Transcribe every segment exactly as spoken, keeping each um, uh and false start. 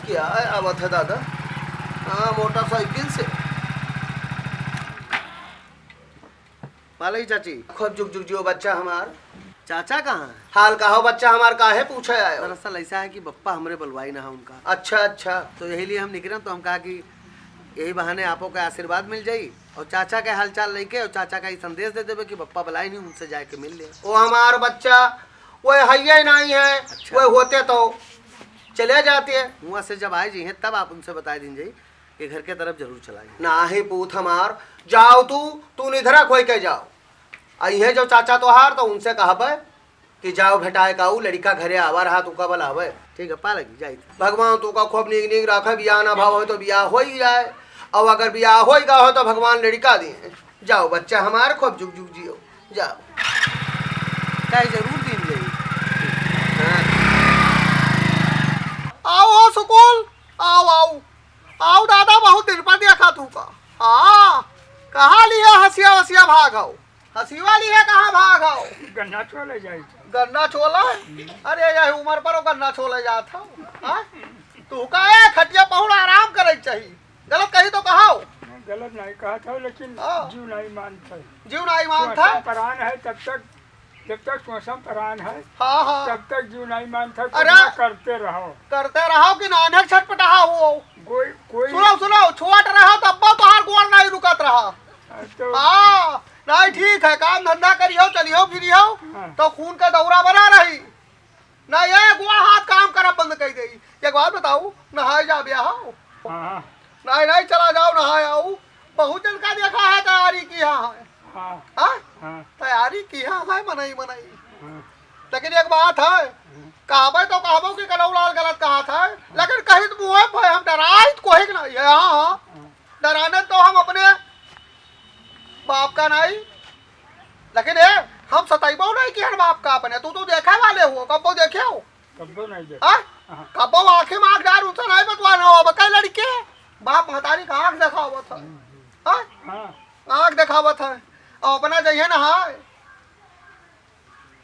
क्या आवत है दादा? हाँ, मोटरसाइकिल से। पालई चाची। खूब जुग जुग जियो बच्चा हमार। चाचा कहाँ है? हाल कहो बच्चा हमार, काहे पूछे आयो? दरअसल ऐसा है कि बप्पा हमरे बलवाई ना है उनका। अच्छा, अच्छा। तो यही लिए हम निकरन तो हम कहा कि यही बहाने आपो का आशीर्वाद मिल जाई और चाचा के हालचाल लेके और चाचा का ही संदेश दे देबे कि बप्पा बलाई नहीं, उनसे जाके मिल ले। ओ हमार बच्चा, वो हइये नहीं है, अच्छा। वो होते तो चले जाते। हुआँ से जब आए जी हैं तब आप उनसे बताए दीन जाई कि घर के तरफ जरूर चला जाए। नाही पूत हमार, जाओ तू, तू निधरा खोई के जाओ। अइहें जो चाचा तोहार तो उनसे कहबे कि जाओ भेटाए का ऊ लड़िका घरे आवा रहा, तू का बलावे। ठीक है, पालक जी, जाइत। भगवान तू का खूब नीक नीक राखे, बियाह ना भाव हो तो बियाह हो ही जाए, और अगर बियाह हो ही गा हो तो भगवान लड़िका दिए। जाओ बच्चा हमार, खूब जुग जुग जियो, जाओ। चाहे जरूर दिन जाई। हाँ। आओ, आओ सुकुल, आओ, आओ, आओ दादा, बहुत दिन पर देखा तू का। हाँ, कहाँ लिया हँसिया वसिया भाग हो? हँसिया लिया कहाँ भाग हो? गन्ना छोले जाई था। गन्ना छोला? अरे, यह उम्र पर गन्ना छोले जात हो? हाँ? तू का है, खटिया पहुड़ आराम करे के चाही। गलत कही तो कहा हो? नहीं, गलत नहीं कहा था, लेकिन हाँ। जीव नहीं मानता। जीव नहीं मानता? श्वासा प्राण है, तब तक, जब तक श्वासा प्राण है, हाँ, हाँ। तब तक जीव नहीं मानता, कुछ अरे! ना करते रहो। करते रहो कि नानक छटपटाहा हो। कोई, कोई सुनो, सुनो, छोट रहो तब तोहार गोड़ नहीं रुकत रहा। हाँ, तो हाँ, नहीं ठीक है, काम धंधा करियो, चलियो, फिरियो, हाँ। तो खून का दौरा बना रही। ना ये गोड़ हाथ काम करब बंद कर दे। एक बात बताऊ, नहाए जा ब्याह हो। हाँ। नहीं, नहीं, चला जाओ, नहाए आओ। बहुत जन का देखा है तैयारी किया है। हाँ। हाँ? हाँ। तैयारी किया है मनई, मनई। हाँ। लेकिन एक बात है, हाँ। कहबे तो कहबो कि कनऊ लाल गलत कहा था, लेकिन कहीं तो मुँह पे हम डराइत कोई के नहीं है। हाँ, हाँ। हाँ। डराने तो हम अपने बाप का नहीं, लेकिन ए, हम सताइबो नहीं कि हर बाप का अपने, तू तो देखे वाले हो, कब्बो देखे हो? कब्बो नहीं देखे। हाँ? हाँ। कब्बो आँखें में आँख डार उनसे नहीं बतवाना हो, अब कई लड़के बाप महतारी का आँख देखावत है। हम्म, हम्म। हाँ? हाँ। आँख देखावत है, और अपना जइहे नहाए।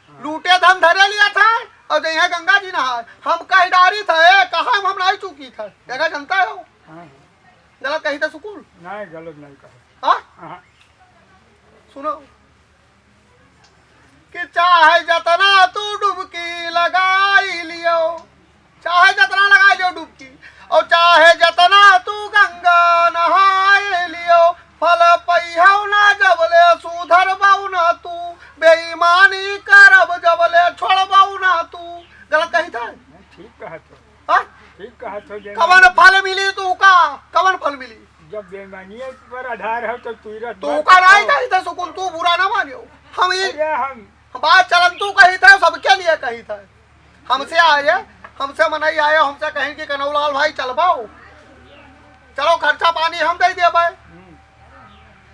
हाँ। लूटे धन धरे लिया था, और जइहे गंगा जी नहाए। हम कह डारी था, ए, कहा हम, हम नहीं चूकी था। देखा जनता हो? हाँ, हाँ। गलत कही था सुकुल? नहीं, गलत नहीं कहा। हाँ? हाँ। सुनो कि चाहे जतना तू डुबकी लगाई लियो, चाहे जतना लगाई लियो डुबकी, और चाहे जतना तू गंगा नहाए लियो, फल पइहौ ना जबले सुधरबौ ना तू, बेईमानी करब जबले छोड़बौ ना तू। गलत कही था? नहीं, ठीक कहा तो। हाँ? ठीक कहा तो, जे कवन माने फल मिली तू का? कवन फल मिली? जब बेईमानिये पर आधार हो तो तू रह तू का नहीं कही था सुकुल, तू बुरा ना मानियो। हम ये अरे हम बात चलन तू कही था, सबके लिए कही था। हमसे आए, हमसे मनई आए, हमसे कहीं कि कनौलाल भाई चलबाओ, चलो खर्चा पानी हम दे देबे। हम्म।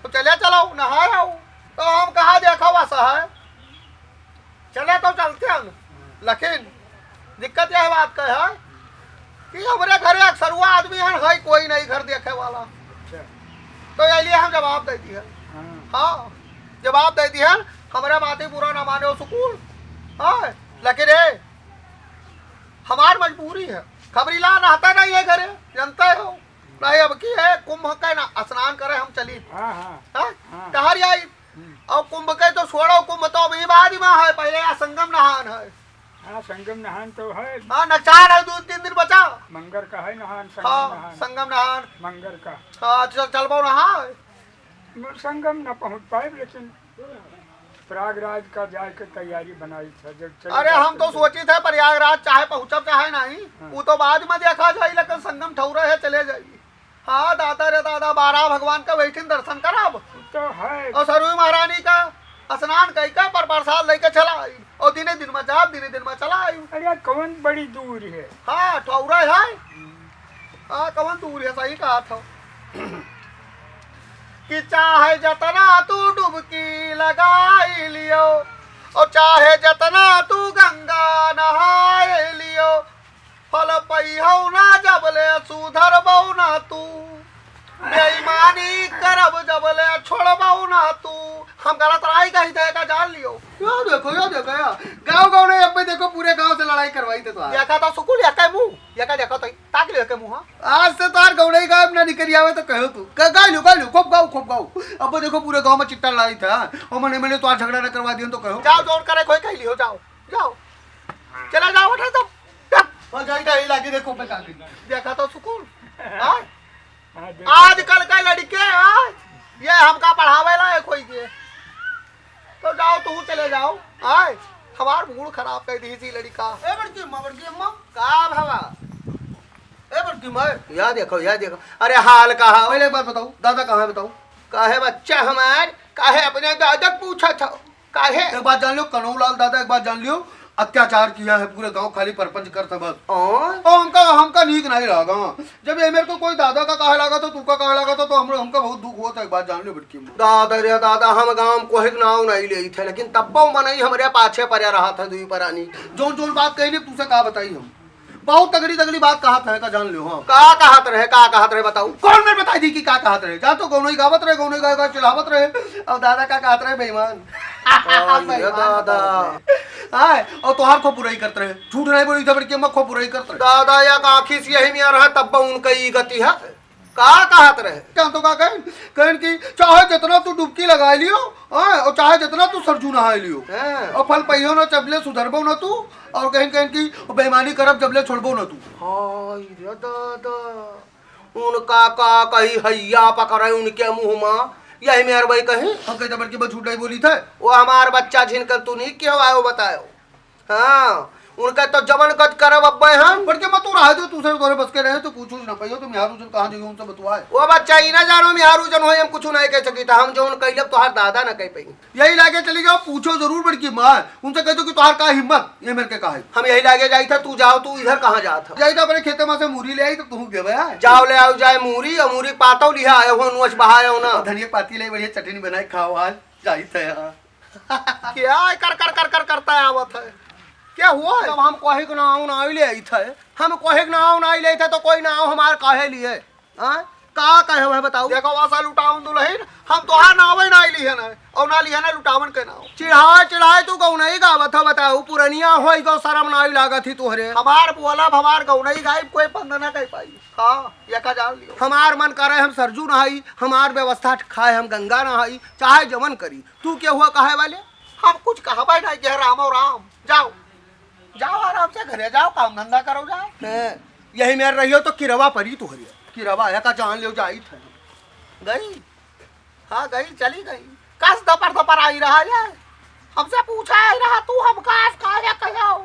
तो चले चलो, नहाए आओ। तो हम कहा देखो बस है, चले तो चलते हैं, लेकिन दिक्कत यह बात का है कि हमरे घरे अक्सरुआ आदमी है, है कोई नहीं घर देखे वाला। अच्छा। तो ये लिए हम जवाब दे दिए। हाँ। हाँ, जवाब दे दिए, हमरे बात ही बुरा ना माने सुकुल। हाँ, लेकिन ए, हमार मजबूरी है, खबरी ला रहता नहीं है घरे, जनता हो। नहीं, अब की है, कुंभ के ना स्नान करे हम चली। हाँ, हाँ। हाँ? हाँ। टहर आई। हम्म। और कुंभ के तो छोड़ो, कुंभ तो अभी बाद में है, पहले यहाँ संगम नहान है। हाँ, संगम नहान तो है। हाँ, नचान है, दो तीन दिन बचा। मंगर का है नहान, संगम हाँ, नहान। संगम नहान। मंगर का। हाँ, चल, चलबो नहा। संगम न पहुँच पाए, लेकिन प्रयागराज का जाए के तैयारी बनाई था, जब चले अरे, हम तो सोची थे प्रयागराज चाहे पहुँचब चाहे नहीं, हाँ। वो तो बाद में देखा जाई, लेकिन संगम ठौरे है, चले जाई। हाँ, दादा रे दादा, बारह भगवान का बैठिन दर्शन करब। तो है। और सरयू महारानी का स्नान कई के पर प्रसाद लेके चला आई। और दिने दिन में जाब, दिने दिन में चला आई। अरे, कौन बड़ी दूर है? हाँ, ठौरा है। हाँ, कौन दूर है, सही कहा था। कि चाहे जतना तू डुबकी लगाई लियो, और चाहे जतना तू गंगा नहाए लियो, फल पइहौ ना जबले सुधरबौ ना तू, बेईमानी करब जबले छोड़बौ ना तू। हम गलत राही कही थे, का जान लियो। यो देखो, यो देखो, यो। गाँव गाँव नहीं, अब भी देखो, पूरे गाँव से लड़ाई करवाई थे तो आज। देखा तो सुकुल, या का मुँह, या का देखा तो, ताक लियो, मुहा। आज से तोहार गौनई गायब ना निकरी आवे तो कहो तू। ग-, गा लियो, गा लियो, खूब गाओ, खूब गाओ। अब देखो पूरे गाँव में चिट्टा लाइत है। और मने, मने तोहार झगड़ा ना करवा दियो तो कहो। जाओ, जौन करे कोई कह लियो, जाओ, जाओ। चला जाओ, उठा तुम। जा। हो जाई, जाई, लागी देखो पे का करी। देखा तो सुकून। हाँ? हाँ, देखो। आजकल का लड़के, हाँ? ये हमका पढ़ावे ला है कोई के। तो जाओ, तू चले जाओ। आय, हमार मूड खराब कर दी थी लड़का। ए बड़की अम्मा, बड़की अम्मा। का भवा? ए बड़की अम्मा। या देखो, या देखो। अरे हाल कहा? पहले एक बात बताओ, दादा कहाँ है बताओ? काहे बच्चा हमार, काहे अपने दादा क पूछत हो? काहे? एक बात जान लियो, कन्हऊ लाल दादा, एक बात जान लियो, अत्याचार किया है पूरे गाँव, खाली परपंच करता बस। हाँ? और हमका, हमका नीक नहीं लगा। जब ये मेरे को कोई दादा का कहा लगा था, तू का कहा लगा था, तो हम, हमका बहुत दुख हुआ था। एक बात जान लियो बड़की अम्मा। दादा रे दादा, हम गाँव में कोई के नाव नहीं लेइत है, लेकिन तब्बो मनई हमरे पाछे पड़े रहा था, दुई परानी। जौन जौन बात कही नहीं, तुझसे का बताई हम। बहुत तगड़ी तगड़ी बात कहा था, का जान लियो, हाँ। का कहत रहे, का कहत रहे, बताऊ। कौन मेरे बताई दी कि का कहत रहे? जा तो गौनई गावत रहे, गौनई गा गा चिल्लावत रहे। अब दादा का कहत रहे, बेईमान। अरे बेईमान दादा। कहत रहे। हाँ, और तोहार खूब बुराई करत रहे। झूठ नहीं बोली था, बड़की अम्मा खूब बुराई करत रहे। दादा, या आँखी से यही में आ रहा, तब्बो उनका ई गति है। का कहत रहे? क्या तो का कहें? कहें कि चाहे जितना तू डुबकी लगाए लियो, हाँ, और चाहे जितना तू सरजू नहाए लियो। हाँ। और फल पइहो ना जबले सुधरबो ना तू, और कहें, कहें कि बेईमानी करब जबले छोड़बो ना तू। हाय रे दादा, उनका का कही हैया पकड़े उनके मुँह मा, यही में अरबई कही। हम कहते बड़की बस झूठ नहीं बोली थे। वो हमार बच्चा झिनकर तू नहीं क्यों आयो बतायो। हाँ, उनका तो जवन कद करब अब्बे हम। बड़की अम्मा तू रहे दो, तू से तोरे बस के रहे, तू पूछो ना पाइयो, तू मेहरारू जन कहाँ जाइयो, उनसे बतुआए। वो बच्चा ई ना जानो, मेहरारू जन होई, हम कुछ नहीं कह सकी था, हम जवन कह लेब, तोहार दादा ना कह पाई। यही लागे चली जाओ, पूछो जरूर बड़की अम्मा, उनसे कह दो कि तोहार का हिम्मत, ये मेरे के का है। हम यही लागे जाई था, तू जाओ, तू इधर कहाँ जात है? जाई था अपने खेते में से मूरी ले आई, तो तू गेवे है। जाओ ले आओ जाए मूरी, और मूरी पातो लिहा आयो हो, नोच बहायो ना। और धनिया पाती ले, बढ़िया चटनी बनाए खाओ आज, जाई था यहाँ। क्या है कर, कर, कर, कर करता है आवत है? क्या हुआ है? जब हम कोही के नाव ना ले आई थे, हम कोही के नाव ना ले थे तो कोई नाव हमार काहे लिए? हाँ? का कहे हुए बताऊ? देखो वासा लुटाऊन दुलहिन, हम तोहार नावे ना लिहे ना, और ना लिहे ना लुटावन के नाव। चिढ़ाए, चिढ़ाए तू गौनई गावत है बताऊ, पुरनिया होई गो शरम ना लागत ही तोहरे। हमार बोलब, हमार गौनई गाइब कोई बंद ना कर पाई। हाँ, ये का जान लियो। हमार मन करे हम सरजू नहाई, हमार व्यवस्था खाए हम गंगा नहाई, चाहे जवन करी। तू के हुआ कहे वाले? हम कुछ कहबे नहीं, कह रामो राम। जाओ, जाओ आराम से घरे जाओ, काम धंधा करो जाओ। हैं, यही में रहियो तो किरवा परी तोहरे। किरवा है का जान लियो जाई थे। गई? हाँ, गई, चली गई। कस दपर दपर आई रहा है। हमसे पूछा आई रहा, तू हमका आज काहे कहो?